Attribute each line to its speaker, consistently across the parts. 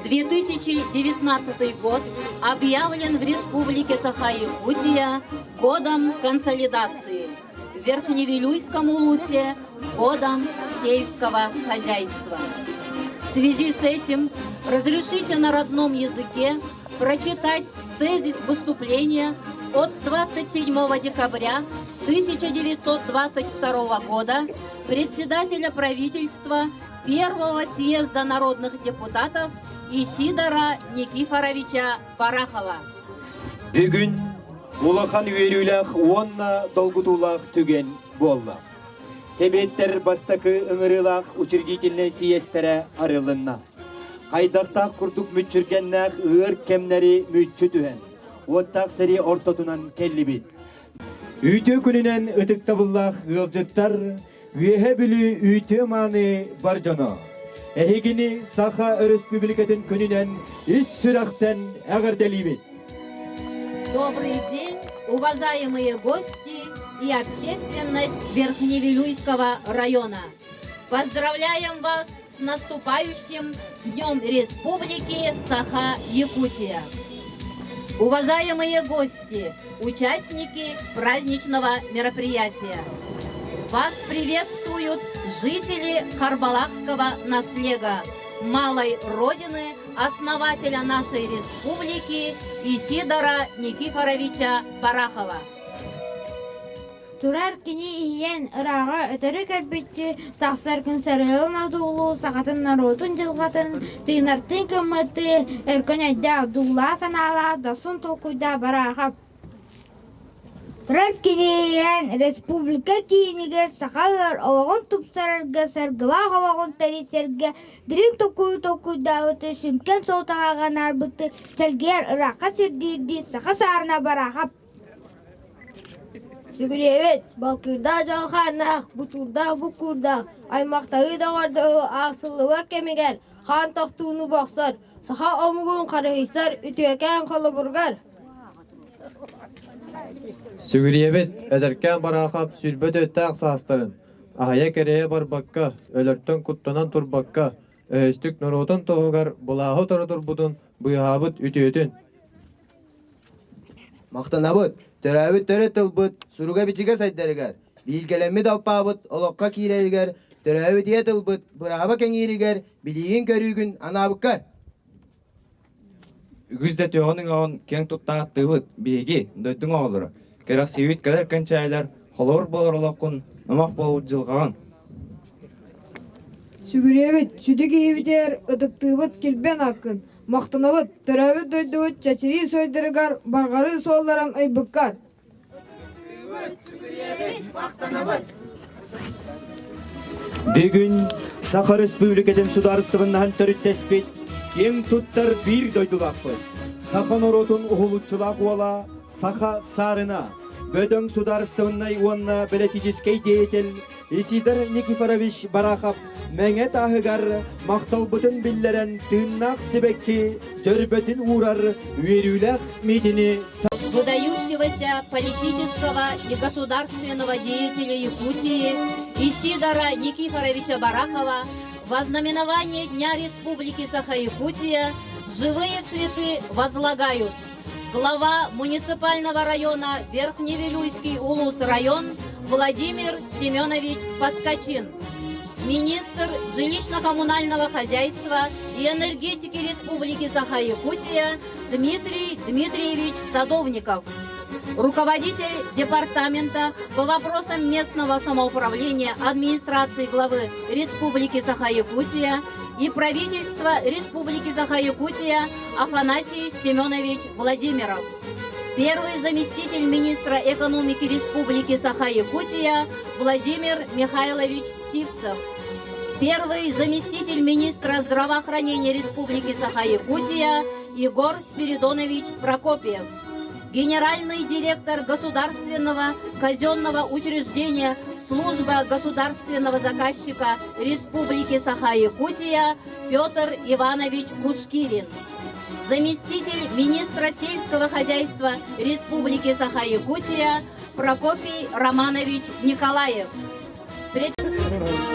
Speaker 1: 2019 год объявлен в Республике Саха-Якутия годом консолидации, в Верхневилюйском улусе годом сельского хозяйства. В связи с этим разрешите на родном языке прочитать тезис выступления от 27 декабря 1922 года председателя правительства Первого съезда народных депутатов Исидора Никифоровича Барахова.
Speaker 2: Бүгүн улахан үөрүүлээх уонна долгутуулаах түгэн буолла. Сэбиэттэр бастакы ыҥырыылаах учредительнай сийиэстэрэ арылынна. Хайдахтаах курдук мүччүргэннээх ыар кэмнэри мүччү түһэн, уоттаах сэрии ортотунан кэллибит. Үтүө күнүнэн ытыктабыллаах ыалдьыттар, Үөһэ Бүлүү үтүө мааны бар дьоно! Эһигини Саха Өрөспүүбүлүкэтин күнүнэн ис сүрэхтэн эҕэрдэлиибит!
Speaker 1: Добрый день, уважаемые гости и общественность Верхневилюйского района! Поздравляем вас с наступающим Днем Республики Саха-Якутия! Уважаемые гости, участники праздничного мероприятия! Вас приветствуют жители Харбалахского наслега, малой родины основателя нашей республики Исидора Никифоровича Барахова.
Speaker 3: Турар кини иһийэн, ырааҕа өтөрү көрбүттүү, тахсар күн сарыалын одуулуу, сахатын норуотун дьылҕатын тыынартыы гыммыттыы, өркөн өйдөөх, дуулаах санаалаах, дохсун толкуйдаах Бараахап. Турар кини иһийэн, республика киинигэр саха ыар олоҕун тупсарарга, саргылаах олоҕун тэрийсэргэ дириҥ толкуйу толкуйдаабыты, сүҥкэн суолтаҕа анаарбыты чэлгийэр ыраахха сирдиирдии саха саарына Бараахап.
Speaker 4: Сүгүрүйэбит, балкыырдаах дьалхааннаах, бутуурдаах буккуурдаах, аймахтаһыы доҕордоһуу аахсыллыбат кэмигэр хаан тохтууну бохсор, саха омугун харыһыйсар үтүөкээн холобургар.
Speaker 5: Сүгүрүйэбит, эдэркээн Бараахап 24 саастарын, аһайа-кэрэйэ барбакка, өлөртөн куттанан турбакка, өһөстүк норуотун туһугар былааһы утары турбутун быыһаабыт үтүөтүн.
Speaker 6: Махтанабыт, төрөөбүт төрүт тылбыт суруга-бичигэ сайдарыгар, биилгэлэммит алпаабыт олоххо киирэригэр, төрөөбүт ийэ тылбыт бырааба кэҥииригэр билиигин-көрүүгүн анаабыккар.
Speaker 5: Үгүс да түөҕүн үҥэҕин киэҥ туттааттыыбыт, биһиги, дойдуҥ оҕолоро, кэрэхсиибит кэлэр кэнчээлэр, холобур буолар олоххун, номох буолбут дьылҕаҕын.
Speaker 4: Сүгүрүйэбит, сүдү киһибитигэр ытыктыыбыт килбиэн ааккын, Махтанабыт, төрөөбүт дойдубут чэчирии сойдорыгар барҕарыы суолларын ыйбыккар.
Speaker 2: Бүгүн Саха Республикатын судаарыстыбаннаһын төрүттэспит киэҥ туттар биир дойдулаахпыт. Саха норуотун уһулуччулаах уола Саха Саарына, бөдөҥ судаарыстыбаннай уонна бэлитиичэскэй деятель Исидор Никифорович Барахов Мэҥэ тааһыгар махталбытын биллэрэн тыыннаах сибэкки дьөрбөтүн уурар үөрүүлээх миитини
Speaker 1: Выдающегося политического и государственного деятеля Якутии Исидора Никифоровича Барахова во знаменование Дня Республики Саха-Якутия живые цветы возлагают глава муниципального района Верхневилюйский Улус-район Владимир Семенович Поскачин, министр жилищно-коммунального хозяйства и энергетики Республики Саха-Якутия Дмитрий Дмитриевич Садовников, руководитель департамента по вопросам местного самоуправления администрации главы Республики Саха-Якутия и правительства Республики Саха-Якутия Афанасий Семенович Владимиров, первый заместитель министра экономики Республики Саха-Якутия Владимир Михайлович Сивцев, первый заместитель министра здравоохранения Республики Саха-Якутия Егор Спиридонович Прокопьев, генеральный директор государственного казенного учреждения Служба государственного заказчика Республики Саха-Якутия Петр Иванович Кушкирин, заместитель министра сельского хозяйства Республики Саха-Якутия Прокопий Романович Николаев.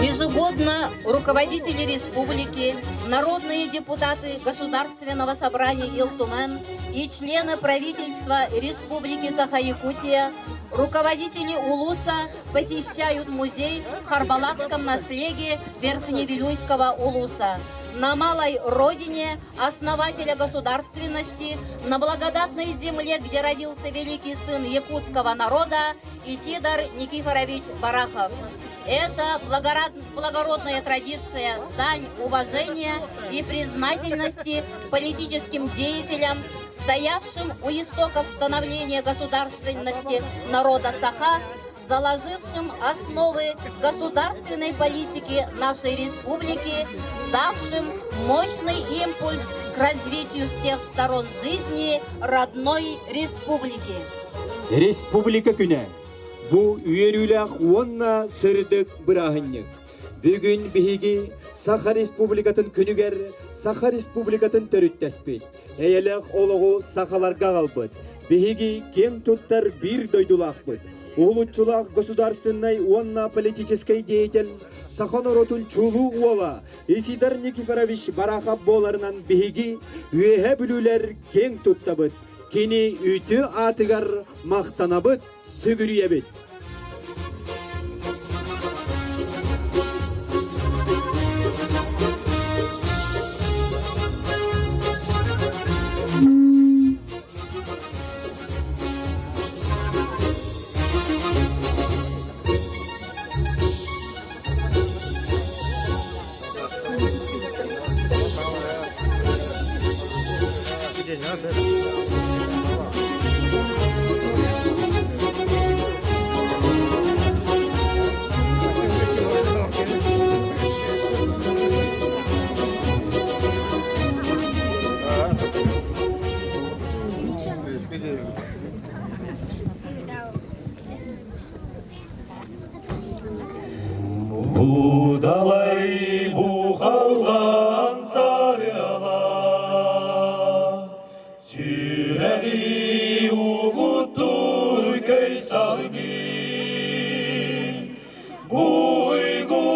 Speaker 1: Ежегодно руководители республики, народные депутаты Государственного собрания Ил Тумэн и члены правительства Республики Саха-Якутия, руководители Улуса посещают музей в Харбалахском наследии Верхневилюйского Улуса на малой родине основателя государственности, на благодатной земле, где родился великий сын якутского народа Исидор Никифорович Барахов. Это благородная традиция, дань уважения и признательности политическим деятелям, стоявшим у истоков становления государственности народа Саха, заложившим основы государственной политики нашей республики, давшим мощный импульс к развитию всех сторон жизни родной республики.
Speaker 2: Республика күнэ. Бу үөрүүлээх уонна сырдык бырааһынньык. Бүгүн биһиги Саха Республикатын күнүгэр Саха Республикатын төрүттэспит, эйэлээх олоҕу сахаларга аҕалбыт, биһиги киэҥ туттар биир дойдулаахпыт, уһулуччулаах государственнай уонна политическай деятель, саха норуотун чулуу уола Исидор Никифорович Барахов буоларынан биһиги Үөһээ Бүлүүлэр киэҥ туттабыт, кини үтүө аатыгар махтанабыт, сүгүрүйэбит.
Speaker 7: Будалай бухаллан сарыала, Сүрэҕи угуттуур көй салгын, Буйгу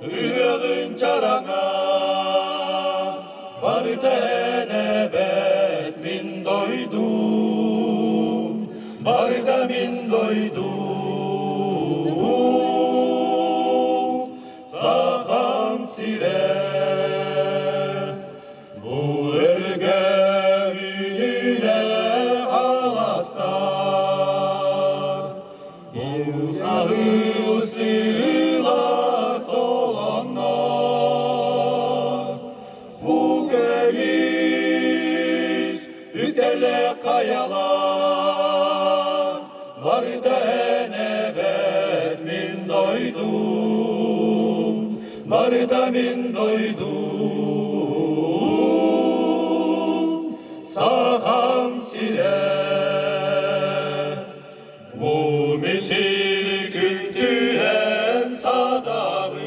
Speaker 7: ыһыаҕын чараҥа, Барыта эн эбэт мин дойдум, Барыта мин дойдум. Сахам сирэ Бу өргө үүнүүлэ аластар, Куһаҕы сыылар толоннор, Бу көмүс үтэлэ хайалар, Барыта эн эбэт мин дойдум, барыта мин дойдум, Сахам сирэ. Бу мичил күн түһэн сатабыт,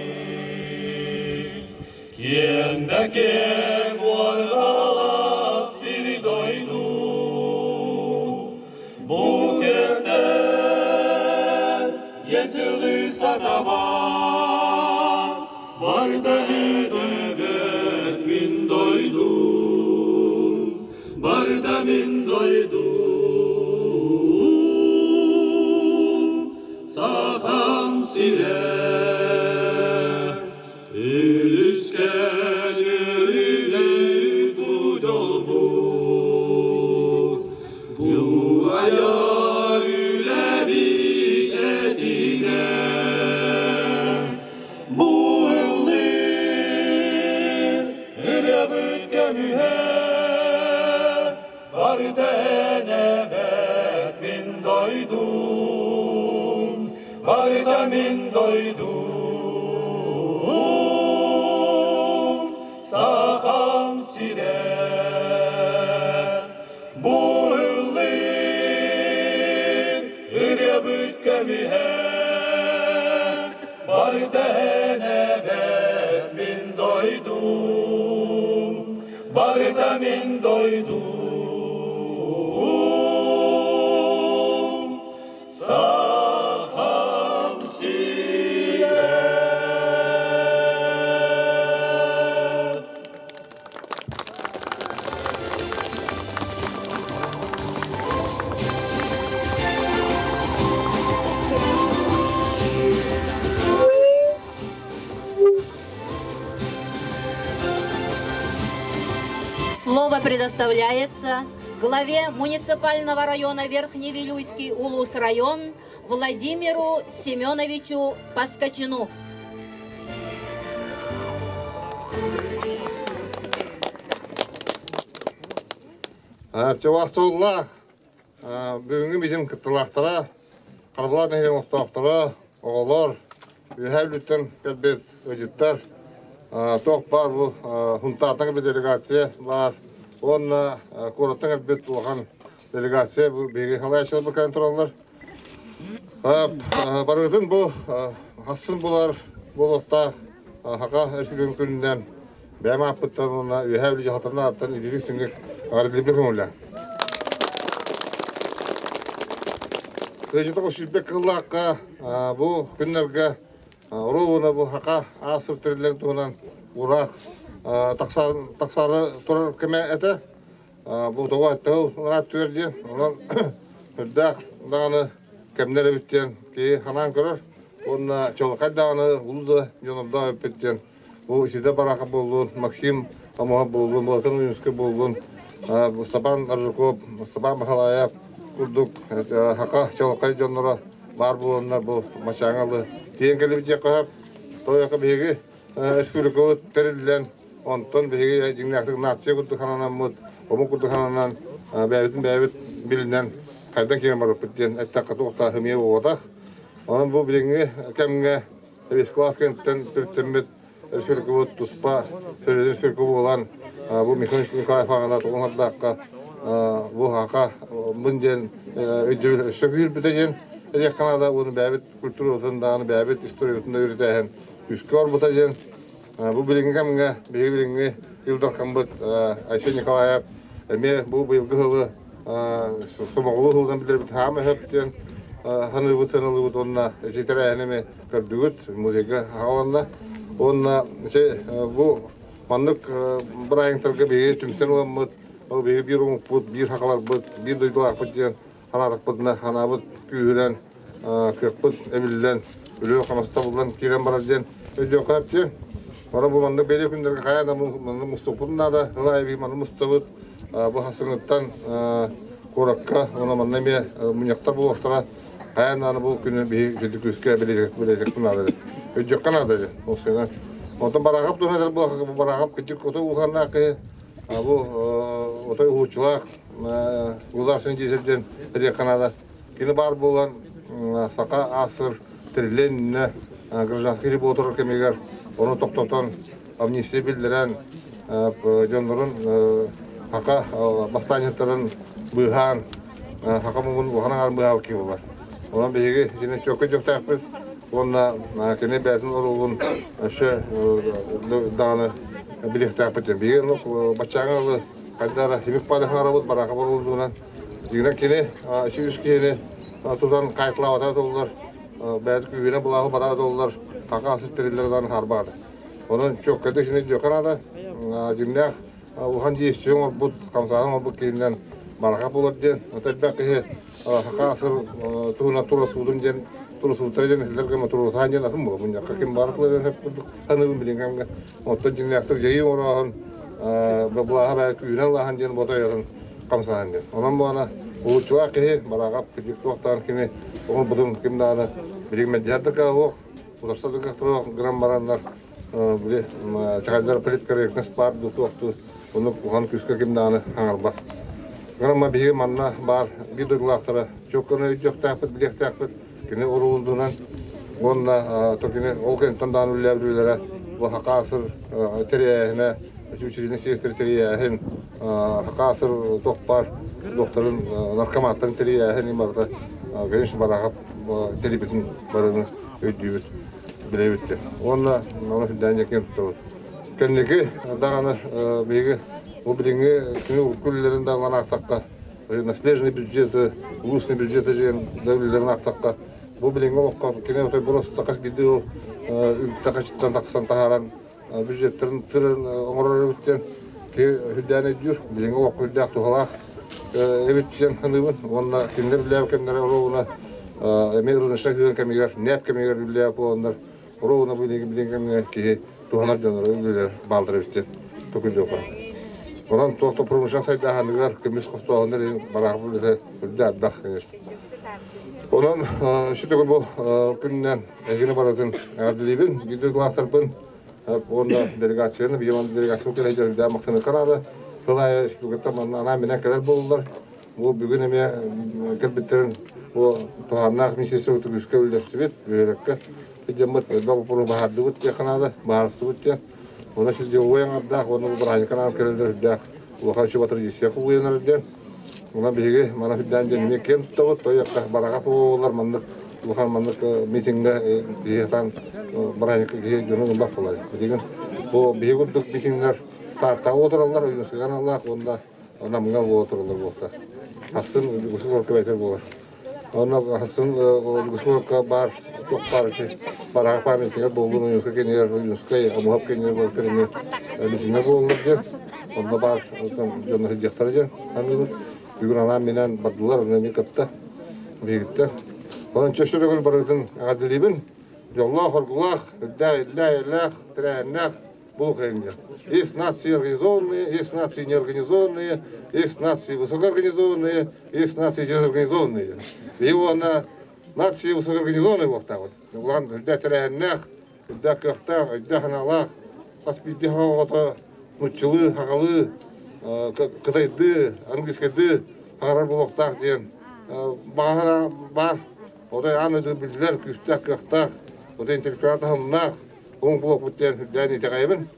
Speaker 7: Киэҥ да киэҥ уорҕалаах сири дойду, Бу кэмнэр етылы сатабат, Барыта эдебет мин дойдум, барыта мин дойдум, Сахам сирэ. Үлүскэн үөрүүлүү бу дьолбут, бу айар үлэбит этиҥэ. Бу ыллыыр ырыабыт көмүһэ, барыта эн эбэт мин дойдум, барыта мин дойдум, Сахам сирэ. Бу ыллыыр ырыабыт көмүһэ, барыта эн эбэт мин дойдум, барыта мин дойдум, Сахам сирэ.
Speaker 1: Слово предоставляется главе муниципального района Верхневилюйский Улус-район Владимиру Семеновичу Паскачину.
Speaker 8: Чувашсуллаах бүгүҥҥү митинг кыттыылаахтара, Харбалаах нэһилиэгин олохтоохторо, оҕолор, Үөһээ Бүлүүттэн кэлбит ыалдьыттар, туох баар бу Сунтаартан кэлбит делегация баар уонна куораттан кэлбит улахан делегация бу биһиги салайааччыларбыт кэлэн тураллар. Барыгытын бу хассын булар буолуохтаах Саха Республикатын күнүнэн бэйэм ааппыттан уонна Үөһээ Бүлүү дьаһалтатын ааттан ититик сиҥник эҕэрдэлиирбин көҥүллээҥ. Тыһыынча 120 кыллаахха бу күннэргэ Оруобуна бу Саха ааспыт тэриллэрин туһунан уураах тахсаары турар кэмэ этэ. Бу тоҕо тыл ыраат түгэр диэн, онон үрдээх даҕаны кэмнэр эбит диэн киһи санаан көрөр. Уонна чолкай даҕаны улуу да дьонордоох эппит диэн бу Сида Барахов буоллун, Максим Омоһов буоллун, Былатын Ойуунскай буоллун, Степан Аржаков, Степан Бахалаев курдук саха чолкай дьонноро баар буоланнар бу Мачааҥалы тиийэн кэлибит диэххэ сөп. Тоойуохха биһиги республикабыт тэриллэн, онтон биһиги дьиҥнээхтик нация курдук сананаммыт, омук курдук сананан, бэйэбитин бэйэбит билинэн хайдан киирэн барбыппыт диэн эттэххэ туох да химия буолбатах. Онон бу билиҥҥи кэмҥэ Эбискулаас кэнниттэн төрүттэммит республикабыт туспа Сөрүдүн республика буолан бу Михаил Николаев аҕана Тулун Хардаахха бу хака мын диэн өйдөбүл өссө күүрбүтэ диэн этиэххэ наада уонна бэйэбит культурабытын даҕаны бэйэбит историябытын да үөрэтээһин күүскэ барбыта диэн бу билиҥҥи кэмҥэ биһиги билиҥҥи Ил Дархаммыт Айсен Николаев эмиэ бу быйылгы сылы сомоҕолуу сылынан билэрбит хаама сөп диэн саныыбыт сыаналыыбыт уонна ити тэрээһини эмиэ көрдүгүт музейга аҕаланна уонна ити бу маннык бырааһынньыктарга биһиги түмсэн ыламмыт ол биһиги биир омукпут биир сахаларбыт биир дойдулаахпыт диэн санаатахпытына санаабыт күүһүрэн кыахпыт эбиллэн үлэ хамнаста буллан киирэн барар диэн өйдүөххэ сөп диэн Онон бу маннык бэлиэ күннэргэ хайа да маннык мустукпутун наада. Ыл аайы маннык мустабыт. Бу хасыҥыттан куоракка уонна манна эмиэ мунньахтар буолуохтара. Хайаан даҕаны бу күнү биһиги үчүгэй күүскэ билиэхпин наада диэн. Өйдүөххэ наада диэн. Ол сыана. Онтон Бараахап туһунан этэр буоллахха, бу Бараахап кырдьык отой улаханнаах киһи. Бу отой уһууччулаах государственный деятель диэн этиэххэ наада. Кини баар буолан саха АССР тэриллиэн гражданский революция кэмигэр ону тохтотон амнистия биллэрэн дьоннорун хака бастаанньыттарын быыһаан хака муҥун улахан аҥаарын быыһаабыт киһи буолар. Онон биһиги итини чуокка дьохтоохпут уонна кини бэйэтин оруолун өссө даҕаны билиэхтээхпит. Биһиги баччааҥҥа дылы хайдах эрэ химик паалаһын арабыт бараака боруолунан Дьиҥинэн кини үс киһини тутан хаайталаабата доллар, бэйэтэ күүһүнэн былааһы бараа доллар, хака асыт тэриллэр даҕаны харбаата. Онон чуоккайдык итини өйдүөххэ наада. Дьиҥнээх улахан действие оҥорбут, хамсааһын оҥорбут киһинэн бараха буолар диэн. Ото элбэх киһи хака асыр туһунан турасуутун диэн турасууттара диэн этилэр гына турасаан диэн атын буолар. Мунньахха ким баар тыла диэн сөп курдук саныыбын билиҥ кэмҥэ. Оттон дьиҥнээхтик дьайыы оҥорооһун былааһа бэйэ күүһүнэн ылааһын диэн ботойотун хамсааһын диэн. Онон буолана улууччулаах киһи барааҕап кырдьык туохтаан кими оҥорбутун ким даҕаны билигин мэлдьэһэр да кыаҕа суох, утарса да кыахтара суох гынан бараннар били чахайдар политкорректность баар дуу туох дуу оннук улахан күүскэ ким даҕаны хаҥарбат. Гынан биһиги манна баар биир дойдулаахтара чуокканы өйдүөхтээхпит, билиэхтээхпит. Кини уруулунан уонна то кини ол кэнниттэн даҕаны үлэлээбит үлэлэрэ бу Хакасыр тэрээһинэ, учительнай сиэстэрэ тэрийээһин, Хакасыр туох баар докторын, наркоматтарын тэрийээһин барыта, конечно, Барахов тэрийбитин барыны өйдүүбүт, билэбит диэн. Уонна ону сүрдээн дьэкиэн туттабыт. Кэнники даҕаны биһиги бу билиҥҥи кини урукку үлэлэрин даҕаны аахтахха наследственный бюджеты, улуусный бюджеты диэн үлэлэрин аахтахха, бу билиҥҥи олоххо кини отой просто хас биирдии ол үптэ тахсан таһааран бюджеттарын тырын оҥорор эбит диэн киһи үрдээн өйдүүр, билиҥҥи олоххо үрдээх туһалаах эбит диэн саныыбын. Уонна кинилэр үлэлээбит кэмнэрэ оруобуна эмиэ рыночнай кыһын кэмигэр, НЭП кэмигэр үлэлээбит буоланнар, оруобуна билиҥҥи кэмҥэ киһи туһанар дьонноро үлэлэр бааллар эбит диэн токуйдуохха. Онон туох да промышленность сайдааһыныгар көмүс хостооһунар иһин бараах үлэтэ үрдэ элбэх, конечно. Онон үчү төгүл бу күнүнэн эһигини барытын эҕэрдэлиибин, биир дойдулаахтарбын уонна делегацияны, биир делегация кэлэ үрдээх махтаныахха наада. Сыл аайы республикаттан манна анаан-минээн кэлэр буоллулар. Бу бүгүн эмиэ кэлбиттэрин бу туһааннаах министерство күүскэ үллэстибит, бөһүөлэккэ сылдьаммыт элбэх боппуруоһу баһаардыбыт диэххэ наада, баһаарыстыбыт диэн. Онон сирдьиҥ аҥардаах уонна бу бырааһынньыкка анаан кэлэллэр үрдээх улахан үчүгэй традиция кубулуйанар диэн. Онон биһиги мана үрдээн диэн эмиэ киэн туттабыт, тойуохха бараҕа буолар маннык улахан маннык митиҥҥэ киһи сатаан бырааһынньыкка киһи дьону ылбат буолар. Билигин бу биһиги курдук митиҥнэр Тааттаҕа отыраллар, Ойуунускайга аналлаах уонна Намҥа буола тураллар буолта. Ахсын Гускуорка бэтэр буолар. Онно ахсын Гускуорка баар туох баар ити бараах памятнигар буоллун Ойуунускай кэннигэр Ойуунускай Амуһап кэннигэр буолтар эмиэ митиҥҥэ буоллар диэн. Онно баар дьонно сылдьыахтара диэн саныыбын. Бүгүн анаан-минээн бардылар, онно эмиэ кытта биһигиттэн. Онон чөстө төгүл барытын эҕэрдэлиибин. Дьоллоох, оргулаах, үрдээх, иллээх, тэрээһиннээх Бухаемне. Есть нации организованные, есть нации неорганизованные, есть нации высокоорганизованные, есть нации дезорганизованные. И она нации высокоорганизованные вот так вот. Улахан үрдээх тэрээһиннээх, үрдээх кыахтаах, өйдөөх аналаах, хас биирдии оҕото нуччалыы, сахалыы, кытайдыы, английскайдыы саҥарар буолуохтаах диэн баҕа баар. Отой аан дойду биллэр күүстээх, кыахтаах, отой интеллектуал таһымнаах Уҥ буолуохпут диэн үрдээн итэҕэйэбин.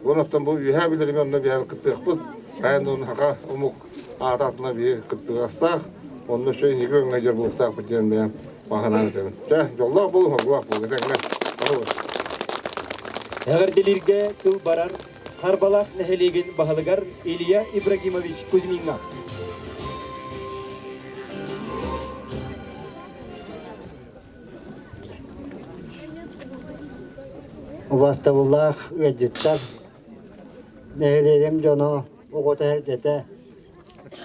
Speaker 8: Уон оттон бу үөһээ билэрими онно биһиги кыттыахпыт. Хайан да саха омук аата атына биһиги кыттыгастаах. Онно өссө инники өҥҥө дьэр буолуохтаахпыт диэн бэйэм баҕа этэбин. Чэ, дьоллоох буолуҥ, хоргулаах буолуҥ, этэҥҥэ.
Speaker 2: Эҕэрдэлииргэ тыл барар Харбалаах нэһилиэгин баһылыгар Илья Ибрагимович Кузьмиҥҥа.
Speaker 9: Убастабыллаах ыалдьыттар, нэһилиэгим дьоно, оҕото-сэргэтэ,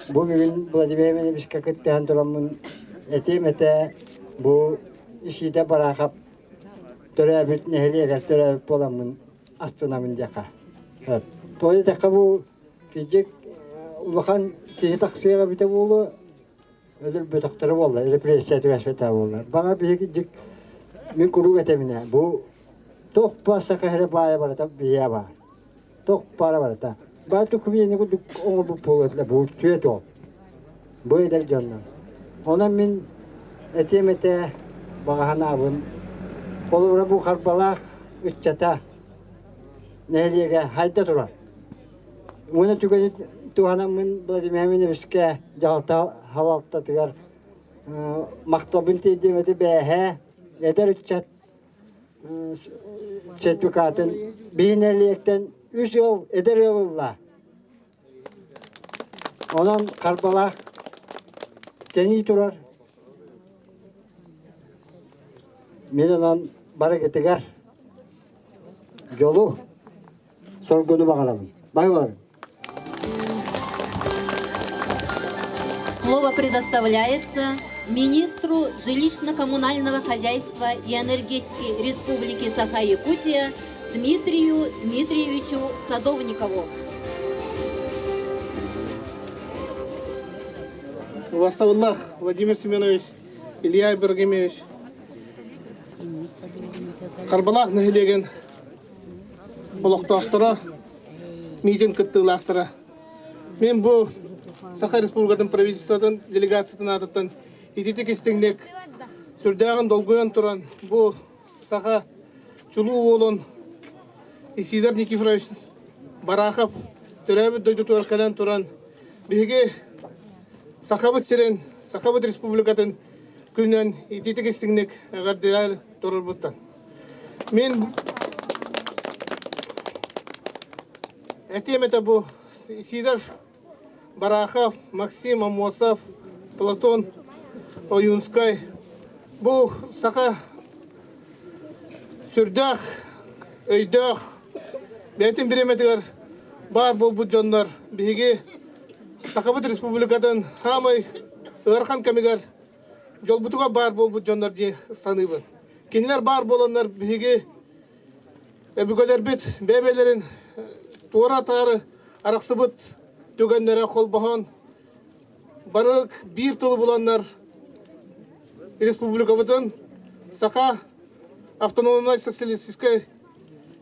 Speaker 9: бу бүгүн Владимир Ивановичка кыттыһан тураммын этиэм этэ, бу Исиидэ Бараахап төрөөбүт нэһилиэгэр төрөөбүт буоламмын астынабын диэххэ. Тоҕо диэтэххэ бу кырдьык улахан киһи тахсыаҕа эбитэ буолуо, өлөрбөтөхтөрө буолла, репрессия түбэспэтэ буолла. Баҕа биһиги дьик мин куруук этэминэ, бу туох саха эрэ баайа барыта биһиэ баар. Туох баара барыта. Баай докумиэни курдук оҥорбут буолуо этилэр, бу түөт ол. Бу эдэр дьоннор. Онон мин этиэм этэ баҕа санаабын. Холобура бу Харбалаах ыччата нэһилиэгэ хайда турар. Уонна түгэни туһанаммын Владимир Семеновичка дьаһалта салалтатыгар махталбын тиэрдиэм этэ бээһээ эдэр ыччат сертификатын биһи нэһилиэктэн үс ыал эдэр ыал ылла. Онон Харбалаах кэҥии турар. Мин онон барыгытыгар дьолу соргуну баҕарабын. Бай
Speaker 1: Слово предоставляется министру жилищно-коммунального хозяйства и энергетики Республики Саха-Якутия Дмитрию Дмитриевичу Садовникову.
Speaker 10: Убастабыллаах Владимир Семенович, Илья Ибрагимович, Харбалаах нэһилиэгин олохтоохторо, митинг кыттыылаахтара. Мин бу Саха Республикатын правительствотын делегациятын аатыттан ититик истиҥник сүрдээҕин долгуйан туран бу саха чулуу уолун Исидор Никифорович Барахов төрөөбүт дойдутугар кэлэн туран биһиги Сахабыт сирин, Сахабыт Республикатын күнүнэн ититик истиҥник эҕэрдэлэр турарбыттан. Мин этиэм этэ бу Сидор Барахов, Максим Аммосов, Платон Ойуунскай бу саха сүрдээх өйдөөх бэйэтин бириэмэтигэр баар буолбут дьоннор биһиги Сахабыт Республикатын хаамай ыарахан кэмигэр дьолбутугар баар буолбут дьоннор дии саныыбын. Кинилэр баар буоланнар биһиги өбүгэлэрбит бэйэ-бэйэлэрин туора-таары арахсыбыт. түгэннэрэ холбоһон бары биир тылы буланнар республикабытын Саха автономнай социалистическай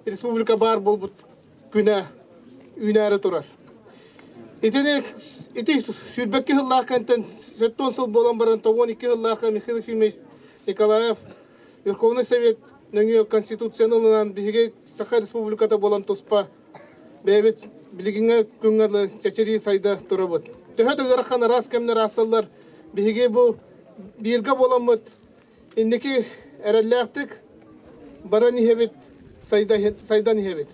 Speaker 10: республика баар буолбут күнэ үүнээри турар. Итини ити сүүрбэкки сыллаах кэнтэн 70 сыл буолан баран 92 сыллаахха Михаил Ефимович Николаев Верховный Совет нөҥүө Конституцияны ылынан биһиги Саха Республиката буолан туспа бэйэбит билигиҥҥэ күҥҥэ чэчирии сайда турабыт. Төһө да ыарахан араас кэмнэр аасталлар, биһиги бу бииргэ буоламмыт инники эрэллээхтик баран иһэбит, сайдан иһэбит.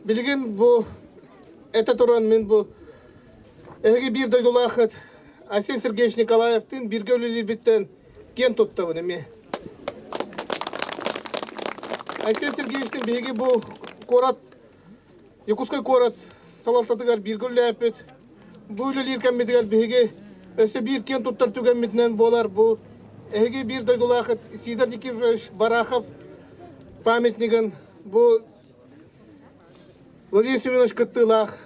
Speaker 10: Билигин бу этэ туран мин бу эһиги биир дойдулаахыт Айсен Сергеевич Николаевтыын бииргэ үлэлиирбиттэн киэн туттабын эмиэ. Айсен Сергеевичтин биһиги бу куорат Якутскай куорат салалтатыгар бииргэ үлэлээппит. Бу үлэлиир кэммитигэр биһиги өссө биир киэн туттар түгэммитинэн буолар бу эһиги биир дойдулаах Сидор Никифорович Барахов памятнигын бу Владимир Семенович кыттыылаах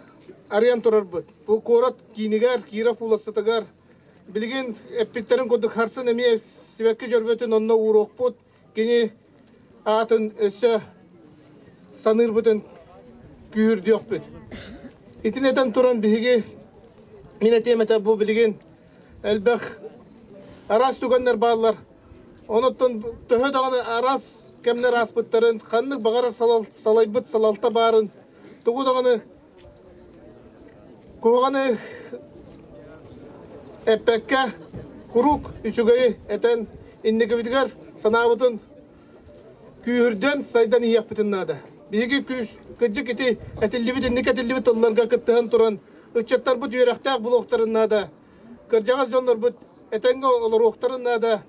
Speaker 10: арыйан турарбыт. Бу куорат киинигэр, Киров уулуссатыгар билигин эппиттэрин курдук харсын эмиэ сибэкки дьөрбөтүн онно ууруохпут. Кини аатын өссө саныырбытын күүһүрдүөхпүт. Итини этэн туран биһиги мин этиэм этэ бу билигин элбэх араас түгэннэр бааллар. Онуттан төһө даҕаны араас кэмнэр ааспыттарын, ханнык баҕарар салайбыт салалта баарын, тугу даҕаны куһаҕаны эппэккэ куруук үчүгэйи этэн инникибитигэр санаабытын күүһүрдэн сайдан иһиэхпитин наада. Биһиги күүс кырдьык ити этиллибит инник этиллибит тылларга кыттыһан туран ыччаттарбыт үөрэхтээх буолуохтарын наада. Кырдьаҕас дьоннорбут этэҥҥэ олоруохтарын наада.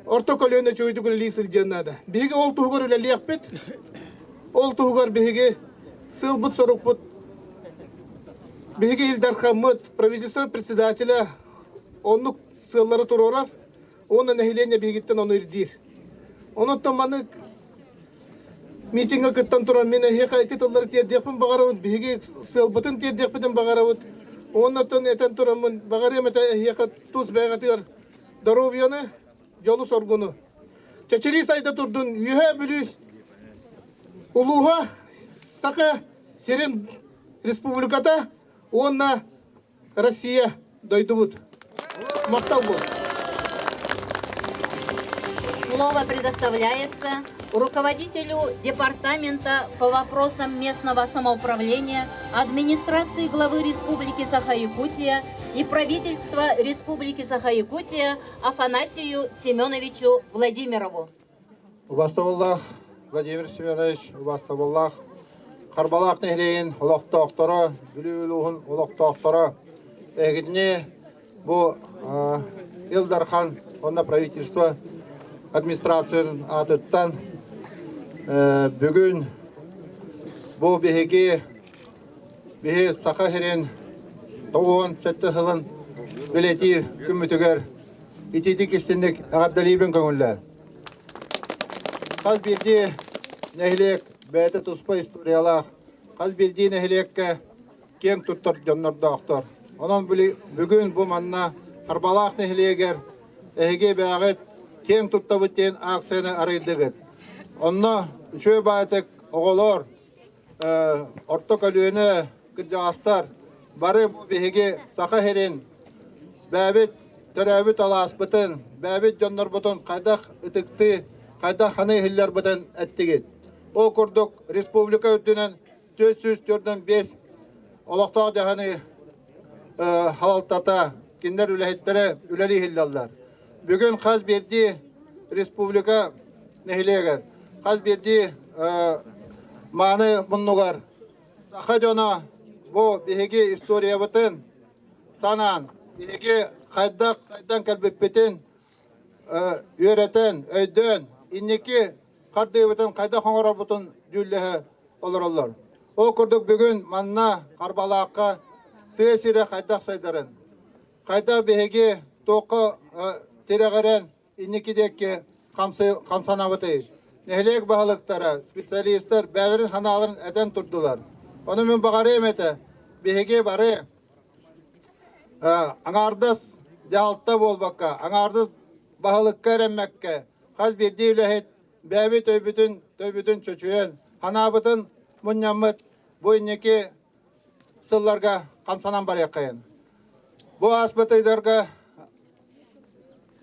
Speaker 10: Орто көлүөнэ үчүгэйдик үлэлии сылдьыан наада. Биһиги ол туһугар үлэлиэхпит. Ол туһугар биһиги сыалбыт-сорукпут биһиги Ил Дархаммыт, правительство председателя оннук сыаллары туруорар уонна нэһилиэнньэ биһигиттэн ону ирдиир. Онуттан маннык митиҥҥэ кыттан туран мин эһиэхэ ити тыллары тиэрдиэхпин баҕарабын, биһиги сыалбытын тиэрдиэхпитин баҕарабыт. Уоннаттан этэн тураммын баҕарыам этэ эһиэхэ тус бэйэҕитигэр доруобуйаны, дьолу-соргуну. Чэчирии сайда турдун Үөһээ Бүлүү улууһа Саха сирин республиката уонна Россия дойдубут. Махтал буол.
Speaker 1: Слово предоставляется руководителю Департамента по вопросам местного самоуправления администрации главы Республики Саха-Якутия и правительства Республики Саха-Якутия Афанасию Семеновичу Владимирову.
Speaker 8: Убастабыллаах Владимир Семенович, убастабыллаах Харбалаах нэһилиэгин олохтоохторо, Бүлүү улууһун олохтоохторо, эһигитини бу Ил Дархан уонна правительство администрациятын аатыттан бүгүн бу биһиги биһи Саха сирин 97 сылын бэлиэтиир күммүтүгэр итиитик истинник эҕэрдэлиибин көҥүллээн. Хас биирдии нэһилиэк бэйэтэ туспа историялаах, хас биирдии нэһилиэккэ киэҥ туттар дьоннордоохтор. Онон бүгүн бу манна Харбалаах нэһилиэгэр эһиги бэйэҕит киэҥ туттабыт диэн акцияны арыйдыгыт. Онно үчүгэй баайтык оҕолор, орто көлүөнэ кырдьаҕастар бары бу биһиги Саха сирин бэйэбит төрөөбүт алааспытын, бэйэбит дьоннорбутун хайдах ытыктыы, хайдах ханыы иһиллэрбитин эттигит. Ол курдук республика үрдүнэн 445 олохтоох дьаһаныы халалтата, кинилэр үлэһиттэрэ үлэлии иһиллэллэр. Бүгүн хас биирдии республика нэһилиэгэр, хас биирдии мааны муннугар саха дьоно бу биһиги историябытын санаан, биһиги хайдах сайдан кэлбиппитин үөрэтэн, өйдөөн, инники хардыыбытын хайдах оҥорорбутун дьүүллэһэ олороллор. Ол курдук бүгүн манна Харбалаахха тыа сирэ хайдах сайдарын, хайдах биһиги туохха тирэҕирэн инники диэки хамсанабытый? Нэһилиэк баһылыктара, специалистар бэйэлэрин санааларын этэн турдулар. Ону мин баҕарыам этэ. биһиги бары аҥаардас дьаһалта буолбакка, аҥаардас баһылыкка эрэммэккэ, хас биирдии үлэһит бэйэбит өйбүтүн, төйбүтүн чочуйан, санаабытын мунньаммыт бу инники сылларга хамсанан барыаххайын. Бу ааспыт ыйдарга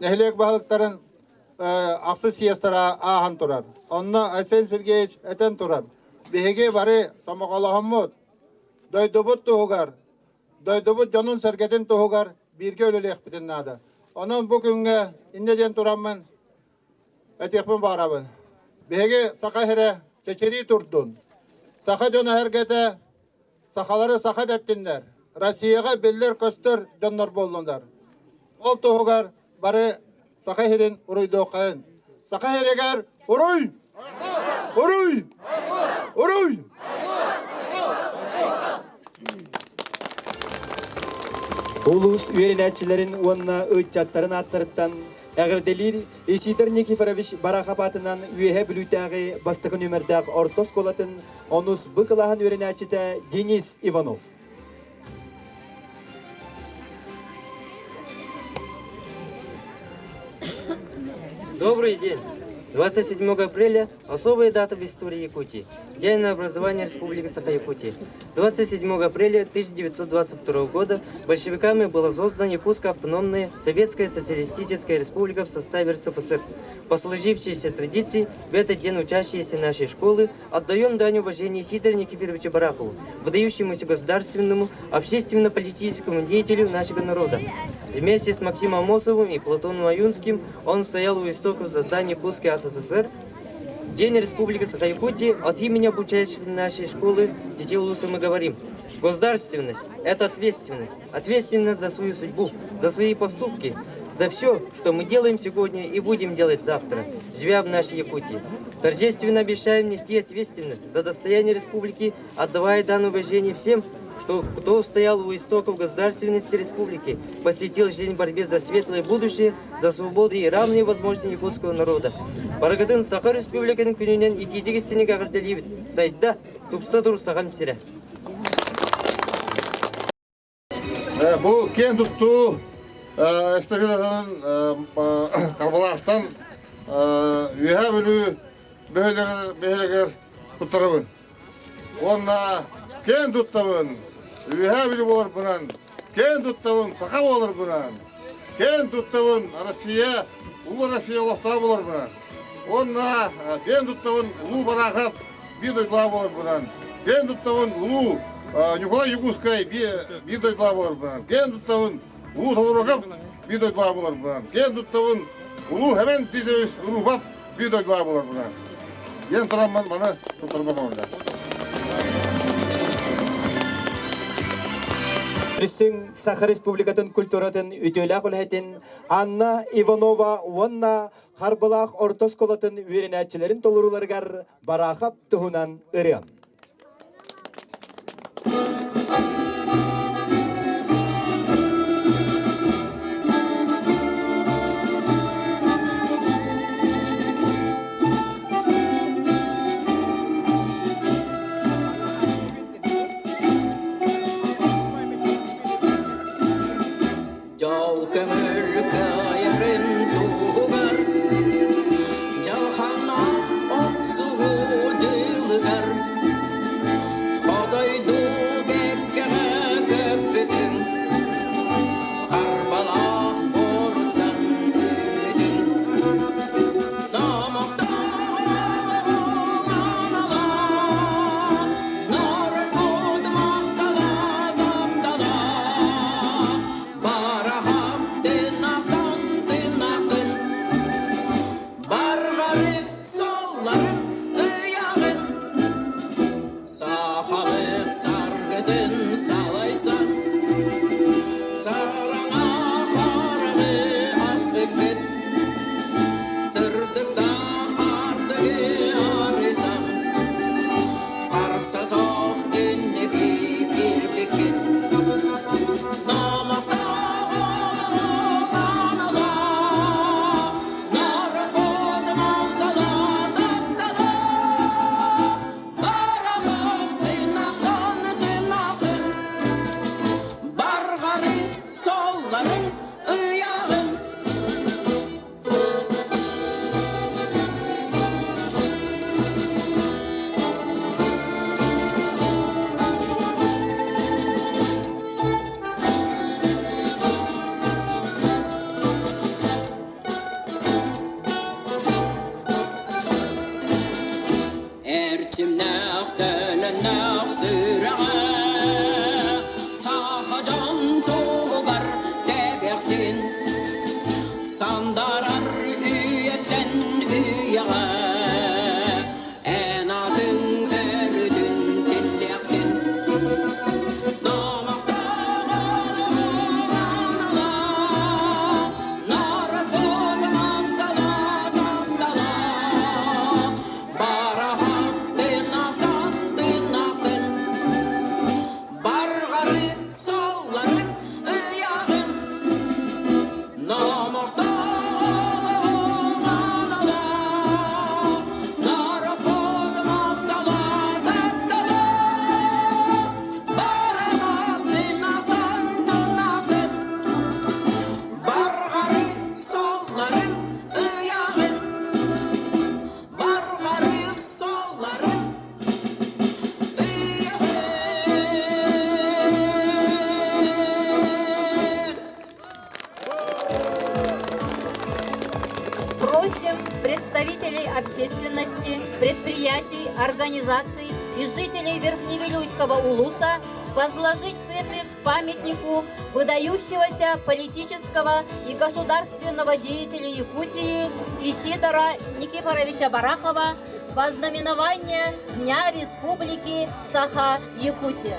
Speaker 8: нэһилиэк баһылыктарын ахсыс съезтара ааһан турар. Онно Айсен Сергеевич этэн турар. Биһиги бары сомоҕолоһоммут, дойдубут туһугар, дойдубут дьонун-сэргэтин туһугар бииргэ үлэлиэхпитин наада. Онон бу күҥҥэ инньэ диэн тураммын этиэхпин баҕарабын. Биһиги саха сирэ чэчирии турдун. Саха дьоно эргэтэ сахалары саха дэттиннэр. Россияҕа биллэр-көстөр дьоннор буоллунар. Ол туһугар бары саха сирин уруйдуоххайын. Саха сиригэр уруй! Уруй! Уруй!
Speaker 2: Улуус үөрэнээччилэрин уонна ыччаттарын ааттарыттан эҕэрдэлиир Исидор Никифорович Барахов аатынан Үөһээ Бүлүүтээҕи бастакы нүөмэрдээх орто оскуолатын онус Б кылааһын үөрэнээччитэ Денис Иванов.
Speaker 11: Добрый день! 27 апреля – особая дата в истории Якутии. День образования Республики Саха-Якутия. 27 апреля 1922 года большевиками была создана Якутская автономная Советская Социалистическая Республика в составе РСФСР. По сложившейся традиции, в этот день учащиеся нашей школы отдаем дань уважения Сидору Никифоровичу Барахову, выдающемуся государственному, общественно-политическому деятелю нашего народа. Вместе с Максимом Амосовым и Платоном Аюнским он стоял у истоков создания Якутской АССР. День Республики Саха-Якутия от имени обучающих нашей школы детей Улуса мы говорим. Государственность – это ответственность. Ответственность за свою судьбу, за свои поступки, за все, что мы делаем сегодня и будем делать завтра, живя в нашей Якутии. Торжественно обещаем нести ответственность за достояние республики, отдавая данное уважение всем, что кто стоял у истоков государственности республики, посвятил жизнь борьбе за светлое будущее, за свободу и равные возможности якутского народа. Барыгытын Саха Республикатын күнүнэн итиитик истиҥник эҕэрдэлиибит. Сайда, тупса тур Сахам сирэ.
Speaker 8: Бу киэн туттуу эстафетатын Харбалаахтан Үөһээ Бүлүү бөһүөлэгэр туттарабын. Уонна киэн туттабын Үөһээ Бүлүү буоларбынан, киэн туттабын саха буоларбынан, киэн туттабын Россия, Улуу Россия олохтооҕо буоларбынан. Уонна киэн туттабын Улуу Бараахап биир дойдулаах буоларбынан, киэн туттабын Улуу Ньукулай Якутскай биир дойдулаах буоларбынан, киэн туттабын Улуу Толоруков биир дойдулаах буоларбынан, киэн туттабын Улуу Хэмэн Титович Урупап биир дойдулаах буоларбынан. Диэн тураммын маны туттарбам оҥордо.
Speaker 2: Үстүн Саха Республикатын культуратын үтүөлээх үлэһитин Анна Иванова уонна Харбылаах орто оскуолатын үөрэнээччилэрин толорууларыгар Бараахап туһунан ырыа.
Speaker 12: Дьол көҥүл кыайарын туһугар Дьалхааннаах охсуһуу дьылыгар.
Speaker 1: общественности, предприятий, организаций и жителей Верхневилюйского улуса возложить цветы к памятнику выдающегося политического и государственного деятеля Якутии Исидора Никифоровича Барахова во знаменование Дня Республики Саха-Якутия.